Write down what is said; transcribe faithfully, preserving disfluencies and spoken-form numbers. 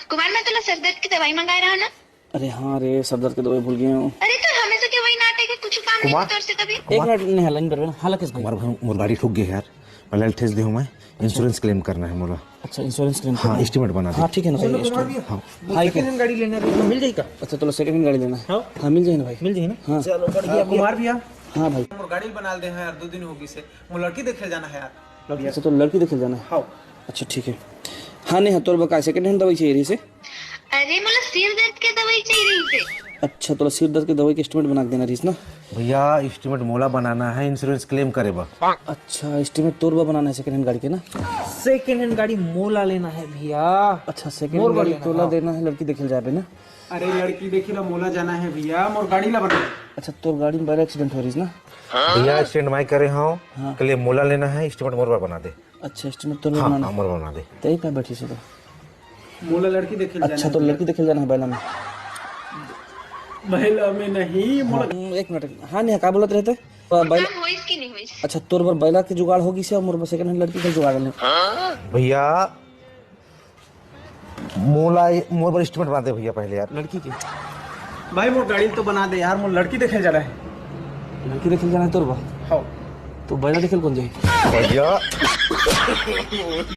कुमार, मैं तोला सर दर्द की दवाई मंगाए रहा ना। अरे हाँ रे, सर दर्द की दवाई भूल गए हूँ। अरे तो हमेशा के वही नाटक है, कुछ काम नहीं कुमार? तोर से कभी। एक मिनट, नहीं, लाइन पर बैठ। हाँ लकेश भाई। कुमार भाई, मोर गाड़ी ठुक गए यार, मैं लल ठेस दे हूँ मैं। इंश्योरेंस क्लेम करना है मोला। अच्छा, इंश्योरेंस क्लेम हाँ, करना है। एस्टिमेट बना दे। हाँ, ठीक है ना भाई, चलो, कुमार एस्टिमेट। भैया, हाँ। वो भाई, सेकंड क्या? हैंड गाड़ी लेना है, तो मिल जाएगा? अच्छा, चलो, सेकंड हैंड गाड़ी लेना है। हाँ। हाँ, मिल जाए ना भाई? मिल जाए ना? हाँ। चलो, बढ़िया, हाँ, भैया। कुमार भैया। हाँ भाई। मोर गाड़ी बना दे हैं यार, दो दिन हो गई से। मोर लड़की देखे जाना है यार। लड़की? अच्छा, तो लड़की देखे जाना है? हाँ। अच्छा, ठीक है। हाँ, नहीं, हाँ, तोर बका सेकंड हैंड दवाई चाहिए रही से? अरे, मोला सिर दर्द के दवाई चाहिए रही से। अच्छा, तोला सिर दर्द के दवाई के एस्टिमेट बना के देना रहीस ना? भैया, एस्टिमेट मोला बनाना है इंश्योरेंस क्लेम करे बर। अच्छा, एस्टिमेट तोर बर बनाना है सेकंड हैंड गाड़ी के ना? सेकंड हैंड गाड़ी मोला लेना है भैया। अच्छा, सेकंड मोर हैंड बर गाड़ी लेना तोला है। देना है, लड़की देखे ल जाबे ना? अरे, लड़की देखे ला मोला जाना है भैया, मोर गाड़ी ला बना। अच्छा, तोर गाड़ी में पहले एक्सीडेंट हो रहीस ना? भैया, स्टैंड बाय करे हूँ, हाँ। के लिए मोला लेना है, एस्टिमेट मोर बर बना दे। अच्छा, एस्टिमेट तोर बर हाँ, बनाना हाँ, है। मोर बर बना दे। तई का बैठी से तो? मोला लड़की देखे ल अच्छा, जाना तो है लड़की देखे ल जाना है बैला में? बैला में नहीं, मोला हम्म, एक मिनट। हाँ, नहीं, का बोलत रहे ते? बैला काम होइस कि नहीं होइस? अच्छा, तोर बर बैला के जुगाड़ हो गइस हे, मोर बर सेकंड हैंड लड़की के जुगाड़ नहीं। भैया, मोला, मोर बर एस्टिमेट बना दे भैया पहले यार। लड़की के? भाई, मोर गाड़ी तो बना दे यार, मोर लड़की देखे ल जाना है। लड़की देखे ल जाना है तोर बर? हाँ। तो बैला देखे ल कौन जाए? भैया।